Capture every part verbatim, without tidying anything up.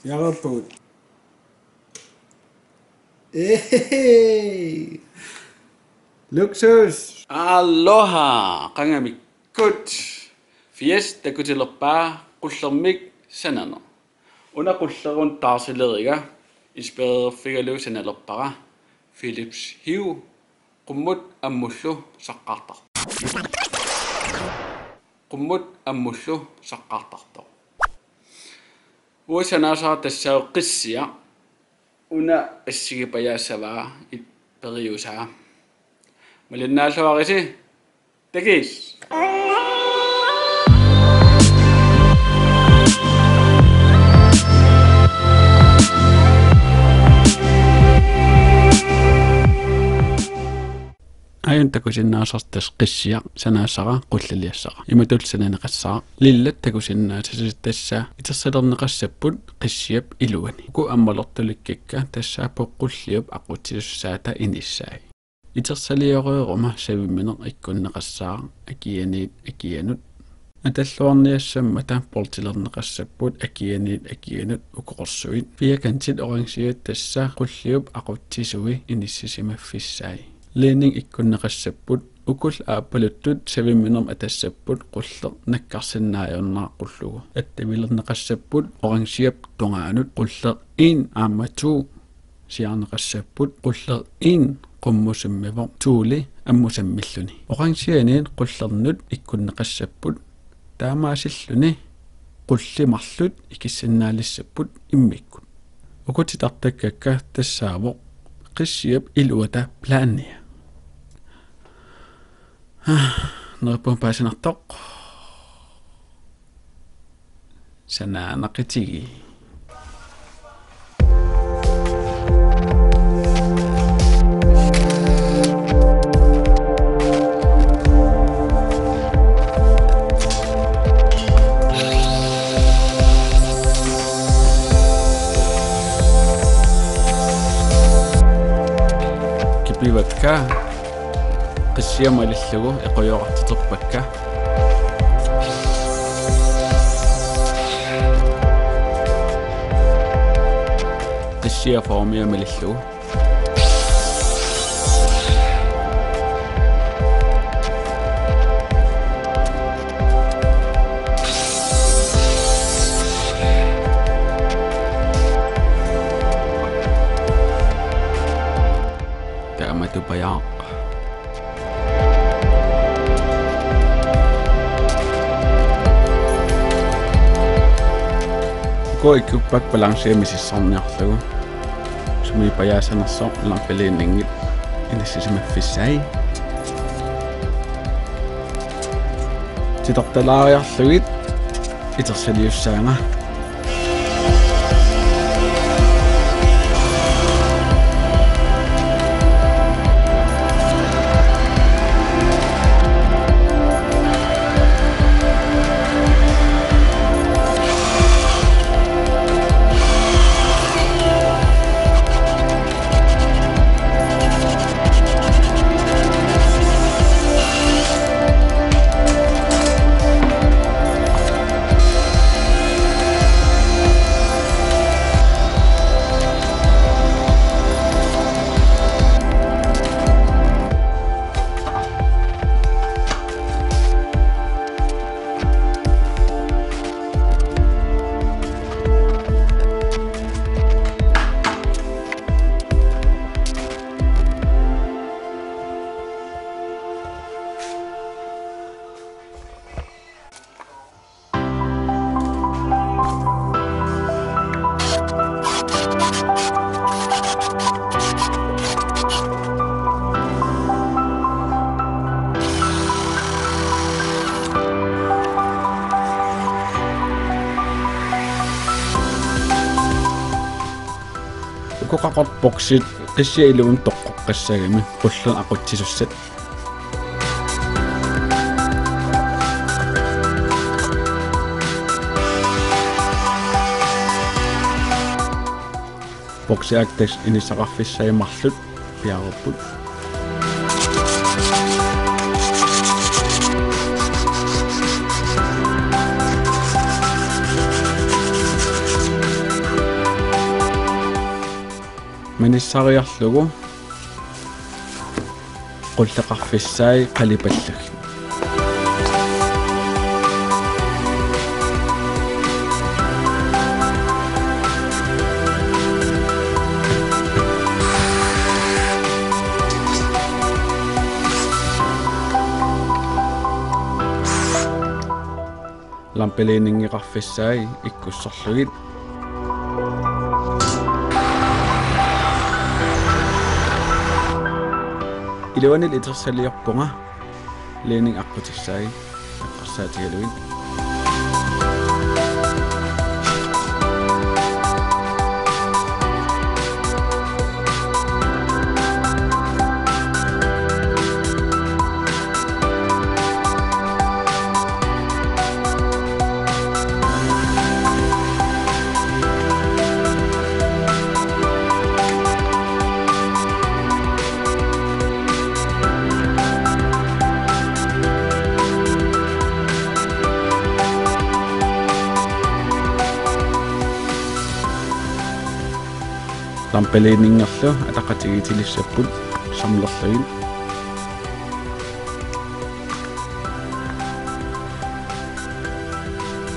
Jaarpugut. Ehehe. Luksus. Aloha, qangamikkut. Fias takutilerpaa qullermik sananeq. Una qullermik taarsileriga inspirererfigalugu sanalerpara Philips Hue qummut ammullu saqqartartoq. Qummut ammullu saqqartartoq. Uanga sanaasara tassaavoq qissiaq, una assigipajaassavaa it periusaa. Malinnaalluarisi, takuss. Aajuna takusinnaasarsi tassa qissiaq sanaasara qulliliassara. Imatut sananeqassaaq: lillat takusinnaasasi tassa itersalerneqassapput qissiap iluani. Uku ammalortulikkakka tassa poqqulliup aqutsisussaata inissai. Itersalioreeruma savimineq ikkunneqassaaq akianiit akianut. Atalluarniassammata boltilerneqassapput akianiit akianut ukoqorsuit. Firkantit orangiat tassa qulliup aqutsisui inissisimaffissai. Ledning ikkunneqassapput, ukullu aappaluttut saviminermut atassapput qulleq nakkarsinnaajunnaarullugu. Attavilerneqassapput orangiap tungaanut qulleq en aamma to siaarneqassapput qulleq en qummusimmivoq to-li ammusammilluni. Orangianiit qullernut ikkunneqassapput taamaasilluni qulliit marluk ikissinnaalissapput immikkut. Uku titartakkakka tassaavoq qissiap iluata plaania. Neriuppunga paasinartoq. Sanaanaqitigi. Kipivakka. Qissiat malillugu equjorartiterpakka. Qissiat formia malillugu. Taamatupajaaq. Uku ikkuppakka balancea misissorniarlugu. Sumi pajaasanersoq lampeledningit inissisimaffissai. Titartalaariarlugit itersaliussaanga. Uku qaqortoq boksit qissiap iluani toqqoqqassagami qulleq aqutsisussat. Boksiaktas inissaqarfissai marluk piareerput. Manissariarlugu qulleqarfissai qalipallugit. Lampeliiningeqarfissai ikkussorlugit. Iluanil itersaliorpunga liining aqqutissai eqqarsaatigalugit. Lampeliiningerlu ataqatigiittilissapput samlerlugit.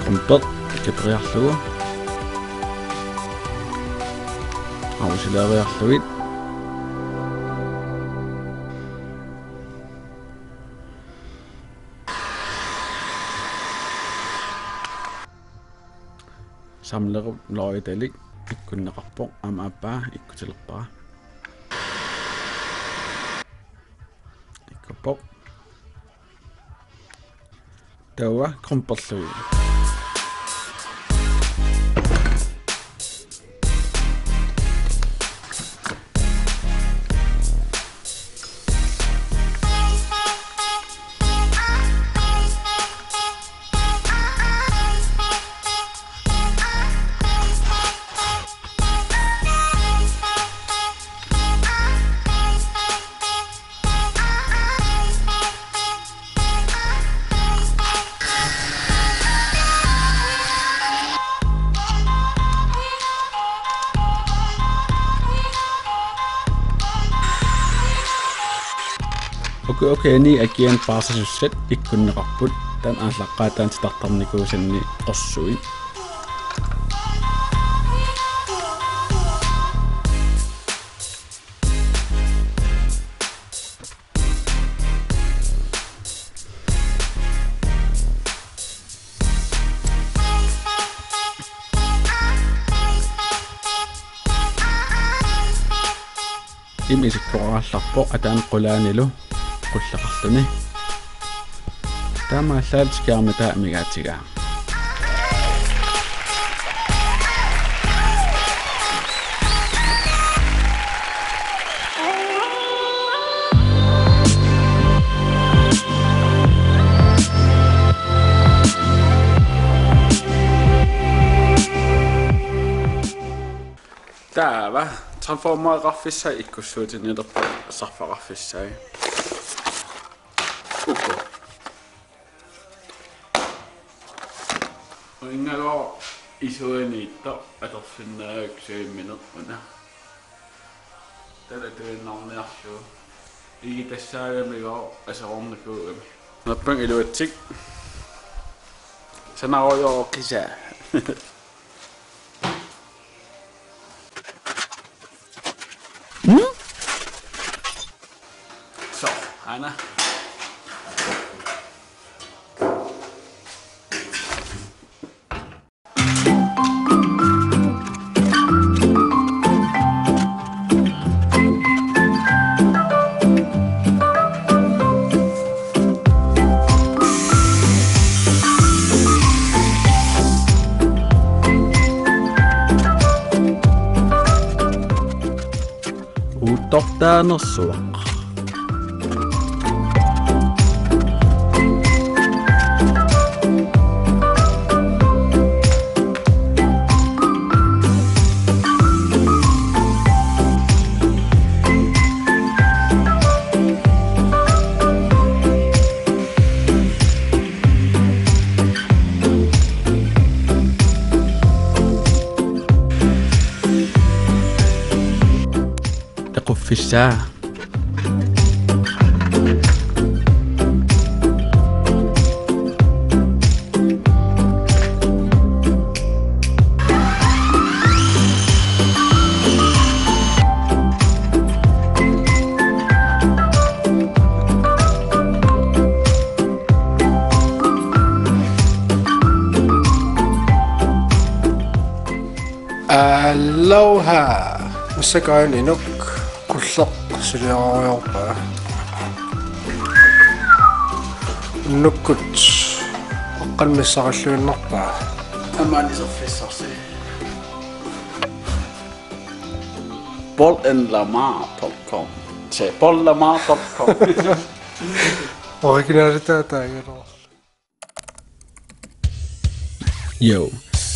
Krumpeq kiperiarlugu. Arusileriarlugit. Samlerup Lloydalik ikkunneqarpoq, aamma aappaa ikkutilerpara. Ikkuppoq. Taava krumperlugit. Okay, okay, ni akian paasasussat ikkunneqarput. Taanna aallaqqaataani titartarnikuusanni qorsuit. Ima isikkoqarallarpoq ataani qulaanilu qulleqarluni. Taamaallaat skærmitaa amigaatigaa. Taava transformereqarfissai ikkussuutinnilerput sarfaqarfissai. Uku. Uingalu isuaniittoq atorsinnaagakku suimmineq una. Taava tuinnarniarlugu. Igitassaagamiuk aserornikuugami. Nappang iluatsik. Sanarujoorukkisa. Hmm? So, aana. Uuttortaanersuaq. Fissaa. Aloha. Massakkut Inuk qulleq suliarujoorpaa. Unnukkut oqqammissaqalluinnarpaa. Aamma iserfissarsi. Paul and Lamar dot com. Se Paul Lamar dot com. Originalitaata taagalo. Jo.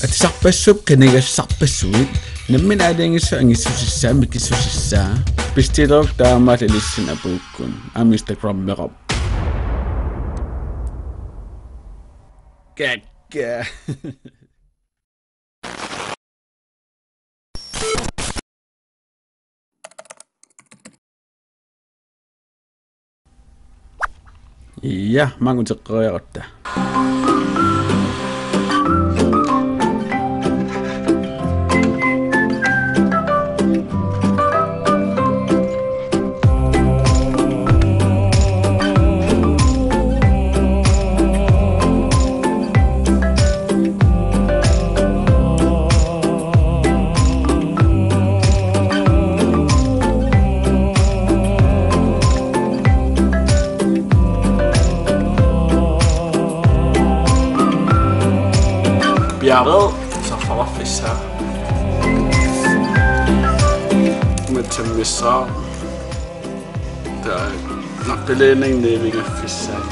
Atisarpassuup qinigassarpassuit. Nammineq aalajangissavat angissusissaa, mikissusissaa. Pistiluk taamaal ilissin apuukkun. Aamma Instagrammeqarpoq. Kakka. Ja, maanga uteqqeriaratta. Piareersaarfissaq. Matsammissaa. Taava naqqiliinnaq nivingaffissaa.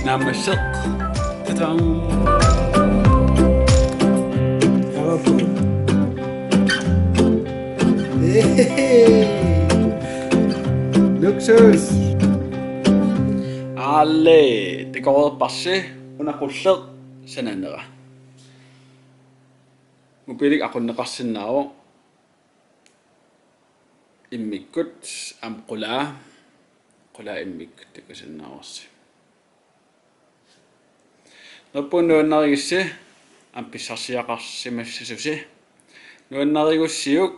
Naammasseq. Tadam! Bravo. Hey! Luksus! Alle, det går bare se. Una qulleq sananera. Mobilik aqunneqarsinnaavoq. Immikkut aamma qulaa. Qulaa immikkut takusinnaavarsi. Neriuppunga nuannarigussi, aamma pissarsiaqarsimassasusi. Nuannarigussiuk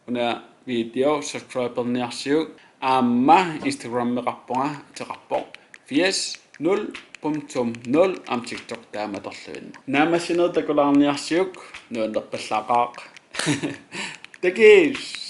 una video subscriberniarsiuk, aamma Instagrammeqarpunga ateqarpoq firs nul punktum nul, aamma TikTok taama atorluinnaq. Naammassinerit takulaarniarsiuk, nuannerpallaaqaaq. Takuss!